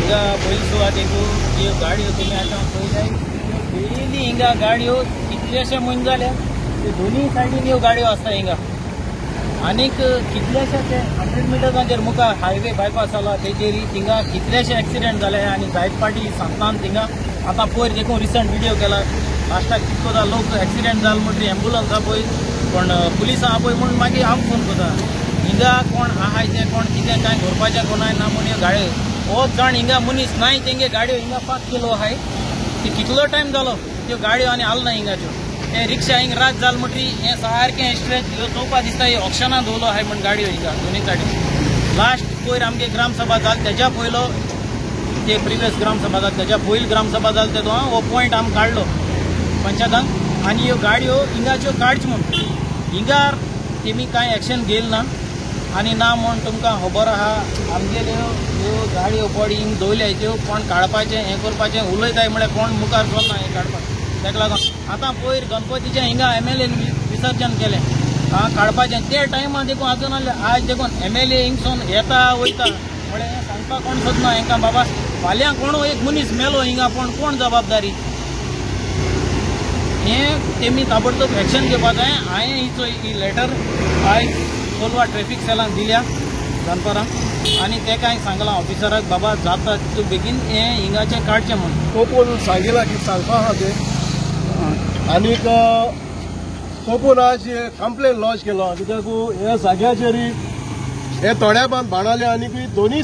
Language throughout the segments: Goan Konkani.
हिंगा पयली सुवातेक ह्यो गाडयो तुमी आतां पळयताय डेली हिंगा गाडयो कितलेशे म्हयने जाले ते दोनूय सायडीन ह्यो गाडयो आसता हिंगा. आनीक कितलेशे ते 100 मिटर्सांचेर मुखार हायवे बायपास जाला तेजेर थिंगा कितलेशे एक्सिडेंट जाले आनी जायत पाटी सांगतान थिंगा आतां पयर देखून रिसंट व्हिडियो केला लास्टाक कितको लोक एक्सिडेंट जालो म्हणटरी एम्बुलन्स आपय कोण पुलिसां आपय म्हूण मागीर आमकां फोन करता. हिंगा कोण आहाय ते कोण कितें कांय करपाचें कोणाय ना म्हूण ह्यो गाडयो हो जाण हिंगा मनीस नाय तेंगे गाडयो हिंगा पार्क केलो आहाय ती कितलो टायम जालो त्यो गाडयो आनी आल ना हिंगाच्यो. ते रिक्षा हिंग रात जाल म्हणटरी हें सारकें स्ट्रेच ह्यो चोवपा दिसता ही ऑक्शनां दवरलो आहाय म्हूण गाडयो हिंगा दोनूय सायडीन. लास्ट पयर आमगे ग्रामसभा जाल तेज्या पयलो ते प्रिवियस ग्रामसभा जाल तेज्या पयली ग्रामसभा जाल तेदो हो पॉयंट आमी काडलो पंचायतान आनी ह्यो गाडयो हिंगाच्यो काडच्यो म्हूण हिंगार तेमी कांय एक्शन घेयल ना. आनी ना म्हूण तुमकां खबर आहा आमगेल्यो ह्यो गाडयो बॉडी हिंग दवरल्या त्यो कोण काडपाचें हें करपाचें उलयताय म्हळ्यार कोण मुखार चलना हें काडपाक. तेका लागून आतां पयर गणपतीचें हिंगा MLA विसर्जन केलें आं काडपाचें ते टायमार देखून आजून आहलें आयज देखून MLA हिंगसून येता वयता म्हळ्यार हें सांगपाक कोण सोदना हेंकां बाबा फाल्यां कोण एक मनीस मेलो हिंगा पूण कोण जबाबदारी हें तेमी ताबडतोब एक्शन घेवपा जाय. हांवें हिचो ही लेटर आयज कोलवा ट्रेफीक सेलान दिल्या दनपरां आनी तेका हांवें सांगलां ऑफिसराक बाबा जाता तितू बेगीन हें हिंगाचें काडचें म्हूण. कोपून सांगिलां की सांगपा आहा तें आनीक कोपून आज कंप्लेन लॉन्च केलो कित्याक ह्या जाग्याचेर हे थोड्या बांद बाणाले आनी दोनूय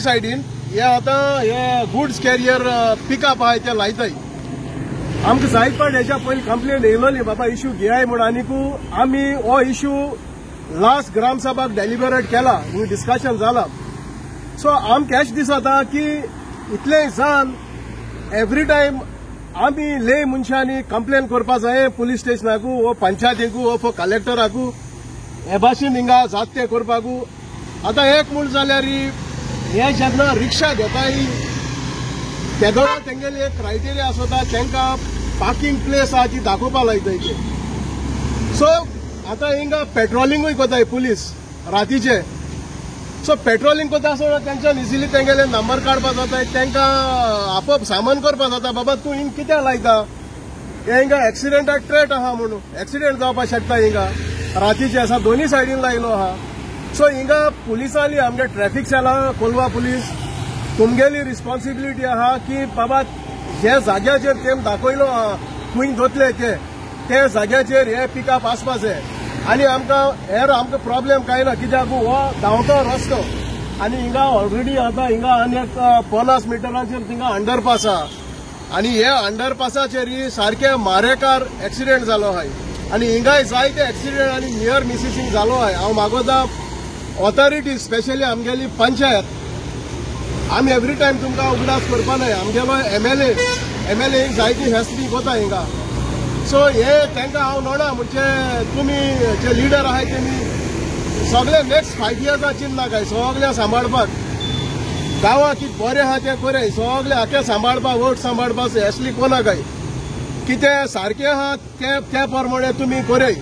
सायडीन हे आतां हे गुड्स कॅरियर पिकअप आहाय ते लायताय. आमकां जायत पाट हेच्या पयलीं कंप्लेन येयलोली बाबा इश्यू घेयाय म्हूण आनीक आमी हो इश्यू लास्ट ग्रामसभाक डेलिबरेट केला डिस्कशन जाला. सो आमकां एश दिसता की इतलें जाण एवरी टायम आमी ले मनशांनी कंप्लेन करपा जाय पुलीस स्टेशनाकू वो पंचायतीकू वो कलेक्टराकू हे भाशेन हिंगा जात तें करपाकू. आतां एक म्हूण जाल्यार हे जेन्ना रिक्षा घेताय तेदोळा तेंगेली एक क्रायटेरिया आसता तांकां पार्किंग प्लेस आहा ती दाखोवपा लायताय ते. सो आतां हिंगा पेट्रोलिंगूय करताय पुलीस रातीचे. सो पेट्रोलिंग करता आसतना तेंच्यान इजिली तेंगेले नंबर काडपा जाता तांकां आपोआप सामान करपा जाता बाबा तूं हिंग कित्याक लायता हे हिंगा एक्सिडेंटाक ट्रेट आहा म्हणून एक्सिडेंट जावपाक शकता हिंगा रातीचे आसा दोनूय सायडीन लायलो आहा. सो हिंगा पुलिसांनी आमगे ट्रॅफिक सेलां कोलवा पुलीस तुमगेली रिस्पॉन्सिबिलिटी आहा की बाबा जे जाग्याचेर तेम दाखयलो आहा खंय दोतले ते ते जाग्याचेर हे पिकअप आसपा जाय. आनी आमकां हेर आमकां प्रॉब्लेम कांय ना कित्याक हो धांवतो रस्तो आनी हिंगा ऑलरेडी आतां हिंगा आनी एक 50 मिटरांचेर थिंगा अंडरपास आहा आनी हे अंडरपासाचेर सारके मारेकार एक्सिडेंट जालो आहाय आनी हिंगाय जायते एक्सिडेंट आनी नियर मिसिंग जालो आहाय. हांव मागोता ऑथॉरिटी स्पेशली आमगेली पंचायत आमी एवरी टायम तुमकां उगडास करपा नाय आमगेलो MLA जायती हेस्ती कोता हिंगा. सो हे तांकां हांव नोणा म्हणजे तुमी जे लिडर आहाय तेमी सगळे नेक्स्ट 5 इयर्सां चिंतनाकाय सगळ्या सांबाळपाक गांवां कितें बरें आहा तें बरें सगळे आख्या सांबाळपाक वोट सांबाळपाक असली कोणाकाय कितें सारकें आहा ते प्रमाणे तुमी करय.